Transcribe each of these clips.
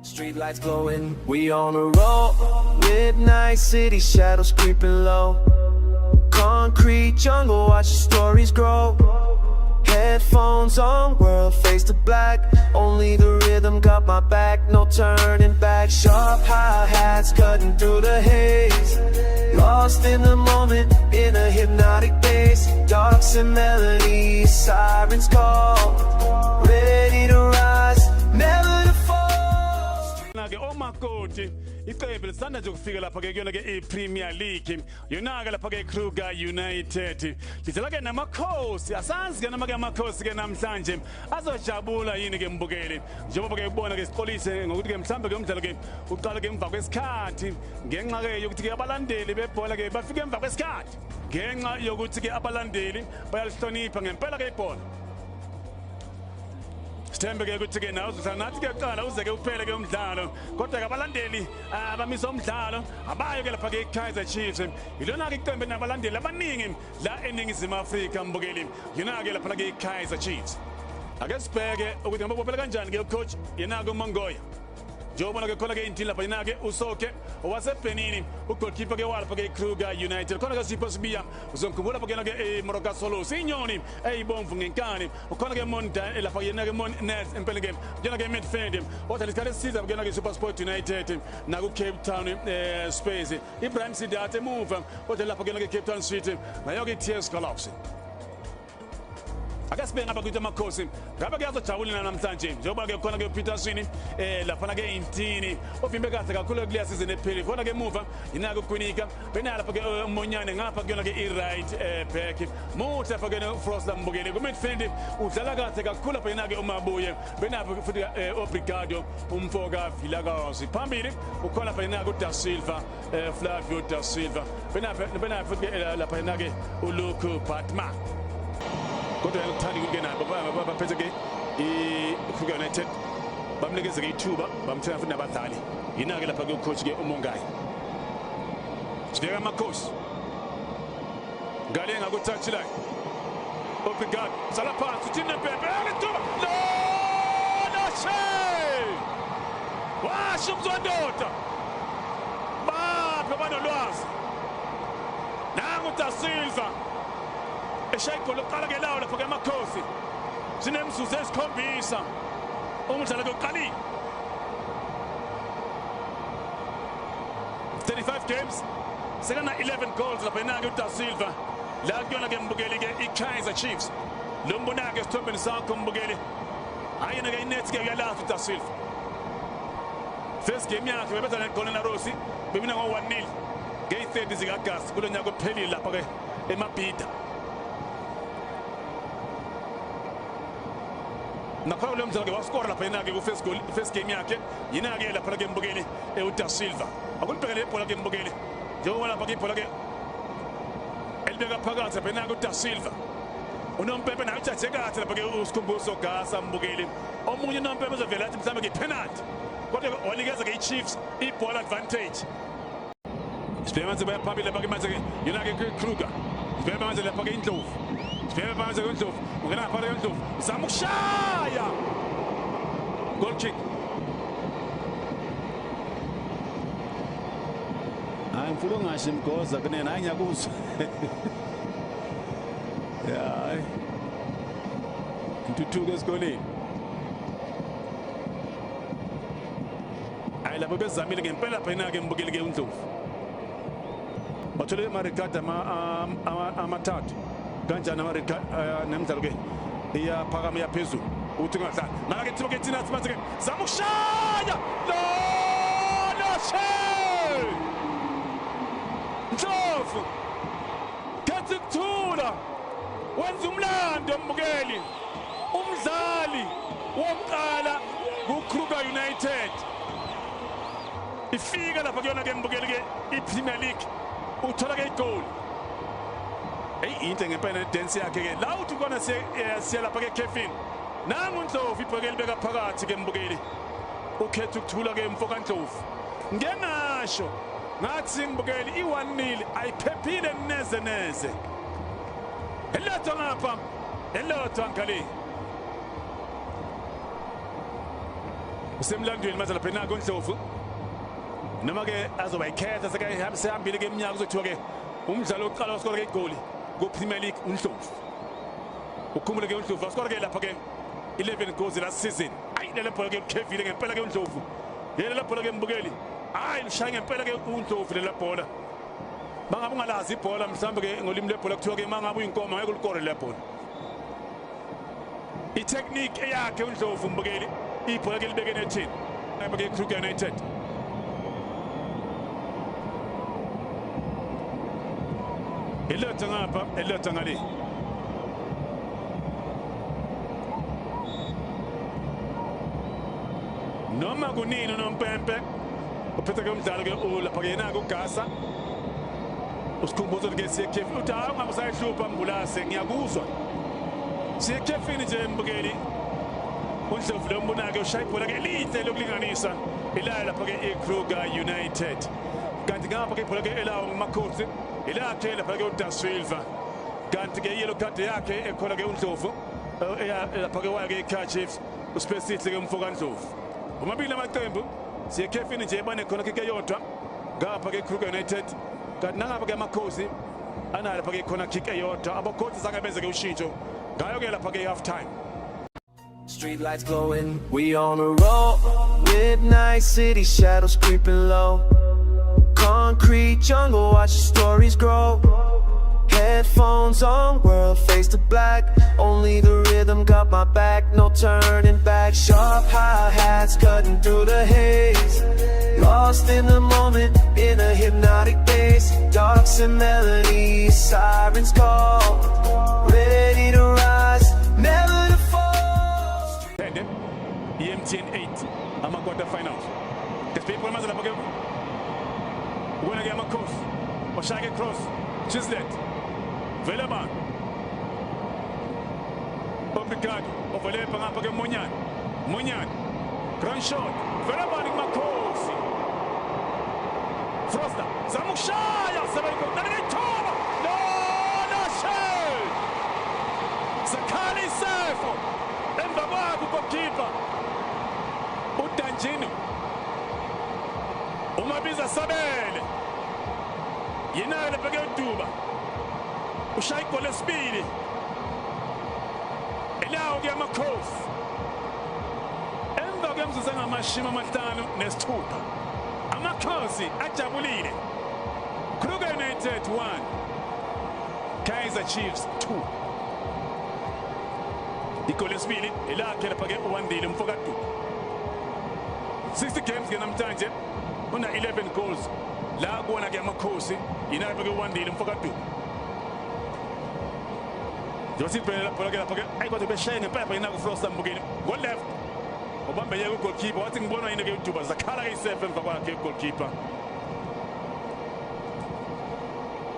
Streetlights glowing, we on a roll. Midnight city shadows creeping low. Concrete jungle, watch the stories grow. Headphones on, world face to black. Only the rhythm got my back, no turning back. Sharp hi-hats cutting through the haze. Lost in the moment, in a hypnotic bass. Darks and melodies, sirens call. Ready to rise, never to fall. Ke omakoti iqembu lisanda nje ukufika lapha ke kuyona ke i-Premier League, yona ke lapha ke Kruger United lidlala ke namakhosi. Asazi ke noma ke amakhosi ke namhlanje azojabula yini ke mbukeli, njengoba ke ubona ke sixolise ngokuthi ke mhlambe ke umdlalo ke uqala ke emva kwesikhathi ngenxa ke yokuthi ke abalandeli bebhola ke bafike emva kwesikhathi, ngenxa yokuthi ke abalandeli bayalihlonipha ngempela ke ibhola. Sithembe ke ukuthi ke nawe uzohlala nathi ke kuqala uze ke uphele ke umdlalo, kodwa ke abalandeli abamisa umdlalo abayo ke lapha ke i-Kaizer Chiefs. Ilona ke iqembu nabalandeli abaningi la eNingizimu Afrika mbukeli, yona ke lapha ke i-Kaizer Chiefs. Ake sibheke ukuthi ngabe bophela kanjani ke ucoach yena ke uMongoya, njengoba ke khona ke intini lapha yena ke uSoke owaseBenin, ugoalkeeper ke walapha ke Kruger United. Khona ke Sipho Sibiya, uzongikhumbula lapha kuyena ke eMoroka Solos, inyoni eyibomvu ngenkani. Ukhona ke Monda lapha yena ke Mon Nels empeleni ke yena ke midfield odlala isikhathi esisiza kuyena ke SuperSport United naku Cape Town Space. Ibrahim Sidat emuva odlala lapha kuyena ke Cape Town City nayo ke TS Galaxy. Ake sibe ngapha kuthi amakhosi ngabe kuyazojabulina namhlanje, njengoba ke khona ke Peterson lapha ke intini ovimbe kahle kakhulu kuleya season epheli. Khona ke emuva yinake uKwinika benala lapha ke Monyane ngapha kuyona ke i-right back muhle lapha ke Frost mbukeli. Ku midfield udlala kahle kakhulu lapha yena ke uMabuye, benapho futhi Obrigado umfoka Vilakazi. Phambili ukhona lapha yena ke uDa Silva, Flavio da Silva, benapho futhi lapha yena ke uLuke Batma. Kodwa uyakuthanda ukuthi ke nabo baphethe ke i-Kruger United bamnikeze ke ithuba, bamthenga futhi nabadlali. Yina-ke lapha ke ucoach ke uMongayi. Sibheka amakhosi ngale ngaku-touchline. Obrigado sala phansi, uthini Pepe lithuba lona washo umzwandoda baphi abanolwazi. Nangu Da Silva eshaya igoli lokuqala ke lawo lapha ke amakhosi. Sinemzuzu esikhombisa umdlalo ke uqalile. 35 games sekana 11 goals lapha yena-ke uDa Silva la kuyona ke mbukeli ke i-Kaizer Chiefs. Lo mbona-ke esithombeni sakho mbukeli, hayi yena ke inet ke uyalazi uDa Silva. First game yakhe bebetha neGolden Arrows, bebina ngo-1-0 ngeyi-30 zika-Agasti kulo nyaka ophelile lapha ke eMabhida. Nakhona kulo mdlalo ke waskora lapha yena-ke ku-first goal, first game yakhe yena-ke lapha ke mbukeli uDa Silva. Akulibheke le bhola ke mbukeli, njengoba lapha ke ibhola ke elibeka phakathi lapha yena-ke uDa Silva. Unompempe naye ujaje kahle lapha ke uSikhumbuzo Gasa mbukeli. Omunye unompempe uzovela athi mhlawumbe ke penalty, kodwa wanikeza ke i-Chiefs ibhola advantage. Sibheke manje baya phambili lapha ke manje ke yena ke Kruger. Sibheke manje lapha ke Indlovu. Sibheke manje ke Indlovu. Ungena ngapha ke Indlovu. Uzama ukushaya. Goal kick. Hayi mfuna ungasho imgoza kunene, hayi ngiyakuzwa. Hayi. Intuthuko esikoleni. Hayi lapho bezamile ngempela lapha yena ke mbukeli ke uNdlovu. Bathole ama-red card amathathu. Kanjani ama-red card nemidlalo ke iyaphakama iyaphezulu. Uthi ungadlali. Ngala ke Thibo ke thina manje ke zama ukushaya. No she. Ndlovu. Khetha ukuthula. Wenza umlando mbukeli. Umdlali wokuqala kuKruger United. Ifika lapha kuyona ke mbukeli ke i-Premier League. Uthola ke igoli. Hey inhle ngempela ne-dance yakhe ke. La uthi kona siya lapha ke Kevin. Nangu Ndlovu ibheke libeka phakathi ke mbukeli. Ukhetha ukuthula ke mfo kaNdlovu. Ngeke ngasho ngathi mbukeli i-1-0 ayiphephile neze neze. Elilodwa ngapha, elilodwa ngale. Usemlandweni manje lapha nako Ndlovu. Noma ke azoba ikhetha sekahambile ke eminyaka kuzothiwa ke umdlalo oqala waskora ke igoli ku Premier League uNdlovu. Ukhumbule ke uNdlovu waskora ke lapha ke 11 goals last season. Ayi lele bhola ke ukhevile ngempela ke uNdlovu. Yele bhola ke mbukeli. Hayi lishaya ngempela ke uNdlovu lela bhola. Mangabe ungalazi ibhola mhlawumbe ke ngolimi lebhola kuthiwa ke mangabe uyinkomo ngeke ulikore le bhola. I-technique eyakhe uNdlovu mbukeli ibhola ke libeke nethini. Lapha ke Kruger United. Elotha ngapha, elotha ngale. Noma kunini unompempe uphethe ke umdlalo ke ulapha ke yena uGasa. Usikhumbuzo ke siyekhefini uthi hayi ungabe usayihlupha Mbulase ngiyakuzwa. Siyekhefini nje mbukeli. uNdlovu lo mbonake ushaya ibhola ke elihle lokulinganisa ilaya lapha ke iKruger United. Kanti ngapha ke ibhola ke elawo nguMakhosi ilakhe lapha ke uDa Silva. Kanti ke yellow card yakhe ekhona ke uNdlovu lapha ke waya ke iKaizer Chiefs uSpesihle ke umfo kaNdlovu. Omabili amaqembu siyekhefini nje bane khona ke eyodwa ngapha ke iKruger United. Kanti nangapha ke amakhosi anayo lapha ke khona kick eyodwa. Abakhosi zange benze ke ushintsho ngayo ke lapha ke half time. Street lights glowing, we on a roll. Midnight city shadows creeping low. Concrete jungle, watch the stories grow. Headphones on, world face to black. Only the rhythm got my back, no turning back. Sharp hi-hats cutting through the haze. Lost in the moment, in a hypnotic daze. Darks and melodies, sirens call. Ready to rise, never to fall. MTN 8 ama quarter finals. Desibheke manje lapha ke ubona ke amakhosi washaya ke cross Chislet Veleman Obrigado overlap ngapha ke Monyane Monyane grand shot Veleman kumakhosi Froster zama ukushaya sebenko nalethoma no no shot Zakhali Sefo emva kwakhe ugoalkeeper uDanjino umabiza Sabele yena lapha ke uDuba ushaya igoli lesibili elawo ke amakhosi emva kwemizuzu engamashumi amahlanu nesithupha. Amakhosi ajabulile. Kruger United 1, Kaizer Chiefs 2. Igoli lesibili elakhe lapha ke uWandile mfokaDuba. 60 games ke namhlanje una 11 goals la kuwona ke amakhosi. Yena lapha ke uWandile mfokaDuba njengoba sibheke lapho ke lapha ke ayi kodwa beshaye ngempepha yena kuFroster mbukeli ngo left ubambe yeke ugoalkeeper wathi ngibona yini ke uDuba zakhala ke isefe emva kwakhe ugoalkeeper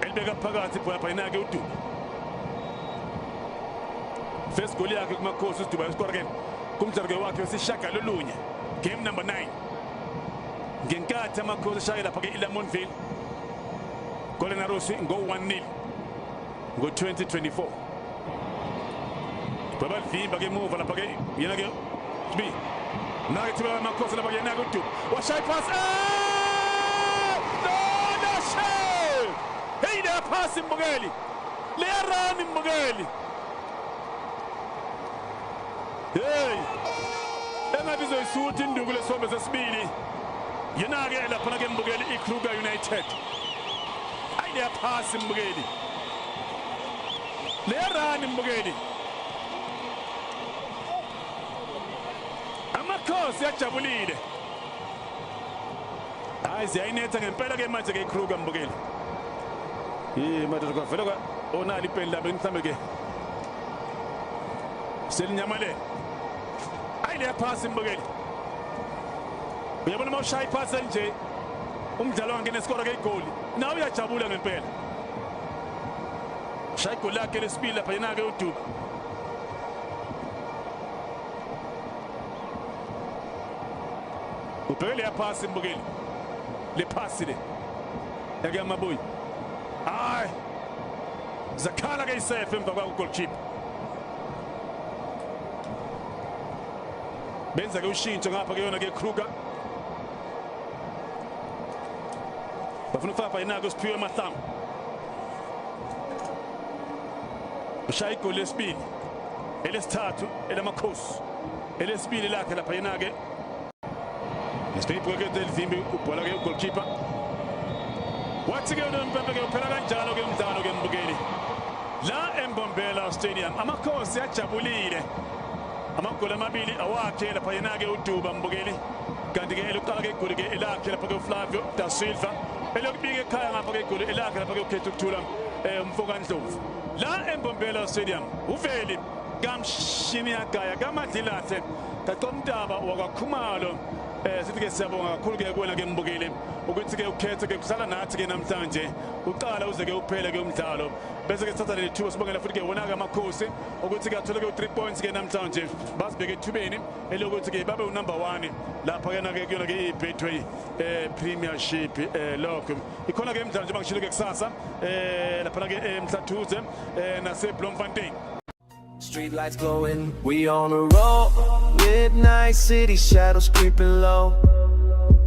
elibeka phakathi ibhola lapha yena ke uDuba. First goal yakhe kumakhosi uDuba uskora ke kumdlalo ke wakhe wesishagalolunye, game number 9, ngenkathi amakhosi eshaye lapha ke iLamontville Golden Arrows ngo-1-0 ngo-2024. Babalivimba ke emuva lapha ke yena ke B nake thiba amakhosi lapha ke yena ke uDuba washaya ipass. No no shame. Hey, leya pass mbukeli, leya run mbukeli. Hey, engathi izoyisutha induku lesombe sesibili. Yena ke lapha ke mbukeli iKruger United. Ayi, leya pass mbukeli, leya run mbukeli. Amakhosi ajabulile. Hayi, ziyayinetha ngempela ke manje ke iKruger mbukeli. Yi madoda kwavela kwa onali ipeni labo mhlambe ke selinyamalele. Ayi, leya pass mbukeli. Uyabona uma ushaya iphasi nje umdlalo wangena esikora ke igoli nawe uyajabula ngempela. Shaya igoli lakhe lesibili lapha yena ke uDuba. Ubheke leya phasi mbukeli, le phasi le yake amabuyi. Hayi, zakhala ke isefe emva kwa goalkeeper. Benza ke ushintsho ngapha ke yona ke Kruger. Bafuna ukufaka yena ke uSiphiwe Mahlangu. Ushaya igoli lesibili, elesithathu elamakhosi, elesibili lakhe lapha yena ke. Ngesibheke ke elivimbi ubhola ke ugoalkeeper. Wathi ke unompempe ke uphela kanjalo ke umdlalo ke, mbukeli, la eMbombela Stadium. Amakhosi ajabulile, amagoli amabili awakhe lapha yena ke uDuba, mbukeli, kanti ke elokuqala ke igoli ke elakhe lapha ke uFlavio da Silva, elokubika ekhaya ngapha ke igoli elakhe lapha ke ukhetha ukuthula umfoka Ndlovu la eMbombela Stadium. Uveli kamshini yagaya kamadlilahle kaqomtaba wakwaKhumalo. Sithi ke siyabonga kakhulu ke kuwena ke mbukeli ukuthi ke ukhethe ke kuhlala nathi ke namhlanje uqala uze ke uphele ke umdlalo, bese ke sithatha leli thuba sibongela futhi ke wona ke amakhosi ukuthi ke athole ke u3 points ke namhlanje, bazibeke ethubeni elokuthi ke babe unumber 1 lapha ke na ke kuyona ke iBetway Premiership lokho ikhona ke imidlalo njengoba ngishilo ke kusasa lapha ke eMhlathuze nase Bloemfontein. Street lights glowing, we on a roll. Midnight city shadows creeping low.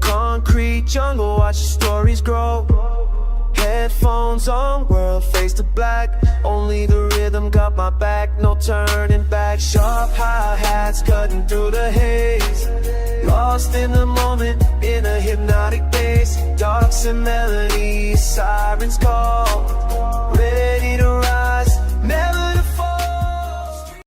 Concrete jungle, watch the stories grow. Headphones on, world face to black. Only the rhythm got my back, no turning back. Sharp hi hats cutting through the haze. Lost in the moment, in a hypnotic bass. Darks and melodies, sirens call. Ready to